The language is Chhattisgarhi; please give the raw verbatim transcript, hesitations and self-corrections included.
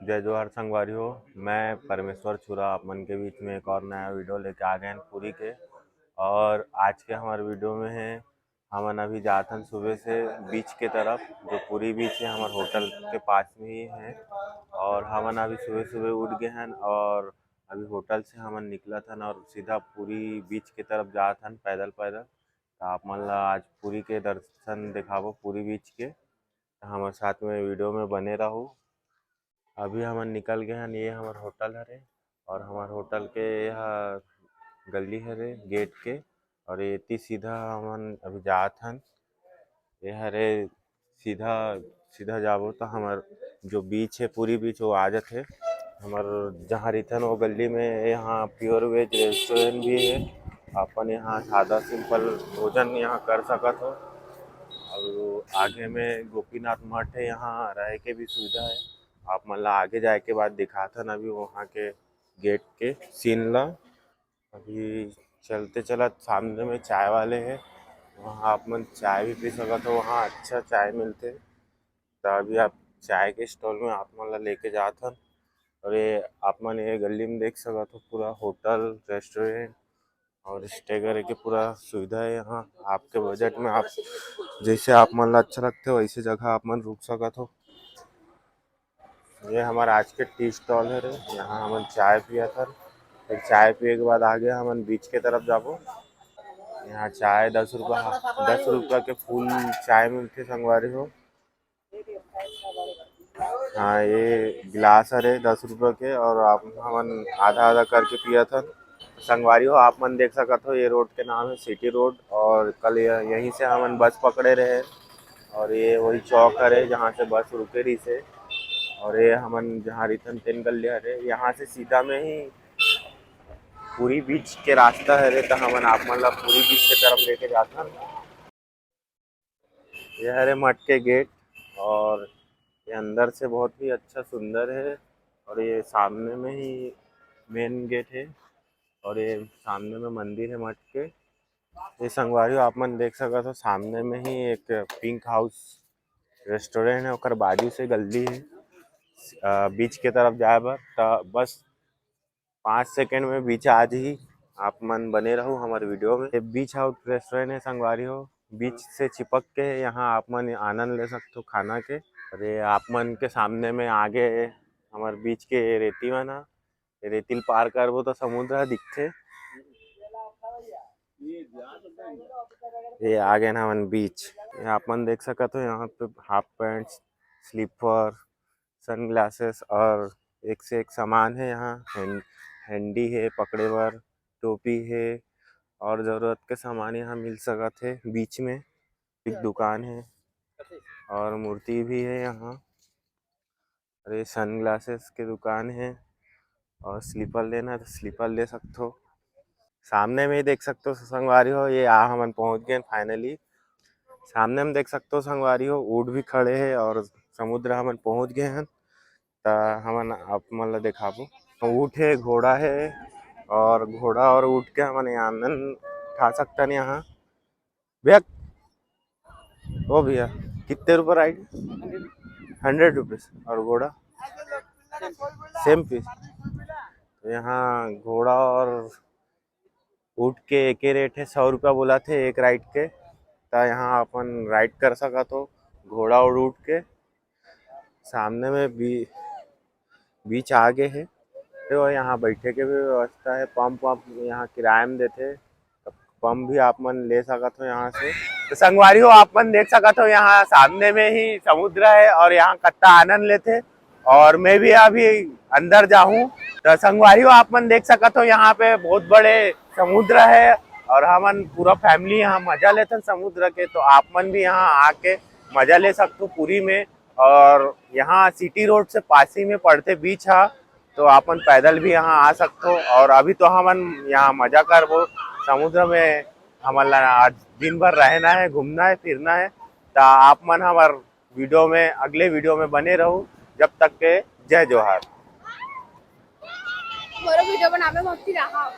जय जोहार संगवारी हो, मैं परमेश्वर छुरा आप मन के बीच में एक और नया वीडियो लेके आ गए हैं पुरी के। और आज के हमारे वीडियो में है, हमन अभी जात हन सुबह से बीच के तरफ, जो पुरी बीच है हमारे होटल के पास में ही है। और हमन अभी सुबह सुबह उठ गए हैं और अभी होटल से हमन निकलत हन और सीधा पुरी बीच के तरफ जात हन पैदल पैदल। तो आप मन ला आज पुरी के दर्शन दिखाबो, पुरी बीच के। तो हमारे साथ में वीडियो में बने रहो। अभी हमन निकल गए हन, ये हमार होटल हरे और हमार होटल के यह गली हरे गेट के। और ये ती सीधा हमन अभी जात हन, ये हरे सीधा सीधा जाबो तो हमार जो बीच है पुरी बीच वो आ जाथे। हमार जहाँ रिथन वो गली में यहाँ प्योर वेज रेस्टोरेंट भी है। अपन यहाँ सादा सिंपल भोजन यहाँ कर सकत हो। और आगे में गोपीनाथ मठ है, यहाँ रहे के भी सुविधा है। आप मन ला आगे जाए के बाद दिखाथन अभी वहाँ के गेट के सीन ला। अभी चलते चलत सामने में चाय वाले है, वहाँ आप मन चाय भी पी सकत हो, वहाँ अच्छा चाय मिलते। तो अभी आप चाय के स्टॉल में आप मन ला लेके जात हन। और ये आप मन ये गली में देख सकत हो, पूरा होटल रेस्टोरेंट और स्टे करे के पूरा सुविधा है यहाँ। आपके बजट में आप जैसे आप मन ला अच्छा लगते हो वैसे जगह आप मन रुक सकत हो। ये हमारा आज के टी स्टॉल है रे, यहाँ हमन चाय पिया था। फिर चाय पिए के बाद आगे हमन बीच के तरफ जाबो। यहाँ चाय दस रुपया, दस रुपया के फुल चाय मिलते संगवारी हो। हाँ, ये गिलास हरे दस रुपया के और आप हमन आधा आधा करके पिया था। संगवारी हो, आप मन देख सकत हो, ये रोड के नाम है सिटी रोड और कल य-, यहीं से हमन बस पकड़े रहे और ये वही चौक हरे जहाँ से बस रुके रही से। और ये हमन जहाँ रिथन तेन गल्ली हरे, यहाँ से सीधा में ही पुरी बीच के रास्ता हरे, तो हमन आप मन ला पुरी बीच के तरफ लेके जाथन। ये हरे मठ के गेट और ये अंदर से बहुत ही अच्छा सुंदर है। और ये सामने में ही मेन गेट है और ये सामने में मंदिर है मठ के। ये संगवारी हो, आप मन देख सकत हो, सामने में ही एक पिंक हाउस रेस्टोरेंट है, ओकर बाजू से गल्ली है। अ, बीच के तरफ जाए बर त बस पाँच सेकंड में बीच आ जाही। आप मन बने रहो हमारे वीडियो में। ये बीच हाउस रेस्टोरेंट है संगवारी हो, बीच से चिपक के है। यहाँ आप मन आनंद ले सकते हो खाना के। अरे, आप मन के सामने में आगे हमारे बीच के रेती मन ह, ये रेती ल पार करबो तो समुद्र ह दिखथे। ये आगे ना हमन बीच, ये आप मन देख सकत हो, यहाँ पे हाफ पैंट, स्लीपर, सनग्लासेस और एक से एक सामान है यहाँ। हैंड-, हैंडी है पकड़े बर, टोपी है और जरूरत के सामान यहाँ मिल सकत है। बीच में एक दुकान है और मूर्ति भी है यहाँ। अरे, सनग्लासेस के दुकान है और स्लीपर लेना है तो स्लीपर ले सकथो। सामने में ही देख सकथो संगवारी हो, ये आ हमन पहुँच गए फाइनली। सामने में देख सकथो संगवारी हो, ऊँट भी खड़े है और समुद्र हमन पहुँच गए हैं। त हमन आप मन ला दिखाबो, ऊँट है, घोड़ा है और घोड़ा और ऊँट के हमन आनंद उठा सकथन यहाँ। भैया, ओ भैया, कितने रुपये राइड? Hundred rupees. और घोड़ा? सेम पीस। तो यहाँ घोड़ा और ऊँट के एक ही रेट है, सौ रुपया बोला थे एक राइड के। तो यहाँ अपन राइड कर सकत हो घोड़ा और ऊँट के। सामने में बी-, बीच आगे है, तो यहाँ बैठे के भी व्यवस्था है। पंप वंप यहाँ किराए में देथे, तो पंप भी आप मन ले सकत हो यहाँ से। तो संगवारी हो, आप मन देख सकत हो यहाँ सामने में ही समुद्र है और यहाँ कत्ता आनंद लेथे। और मैं भी अभी अंदर जाहूँ। तो संगवारी हो, आप मन देख सकत हो यहाँ पे बहुत बड़े समुद्र है और हमन पूरा फैमिली यहाँ मजा लेथन समुद्र के। तो आप मन भी यहाँ आके मजा ले सकथो पुरी में। और यहाँ सिटी रोड से पास ही में पड़थे बीच हा, तो आपन पैदल भी यहाँ आ सकथो। और अभी तो हमन यहाँ मजा करबो समुद्र में, हमन ला आज दिन भर रहना है, घूमना है, फिरना है। तो आप मन हमर वीडियो में, अगले वीडियो में बने रहो। जब तक के जय जोहार। मोरो वीडियो बनावे में मस्ती रहा।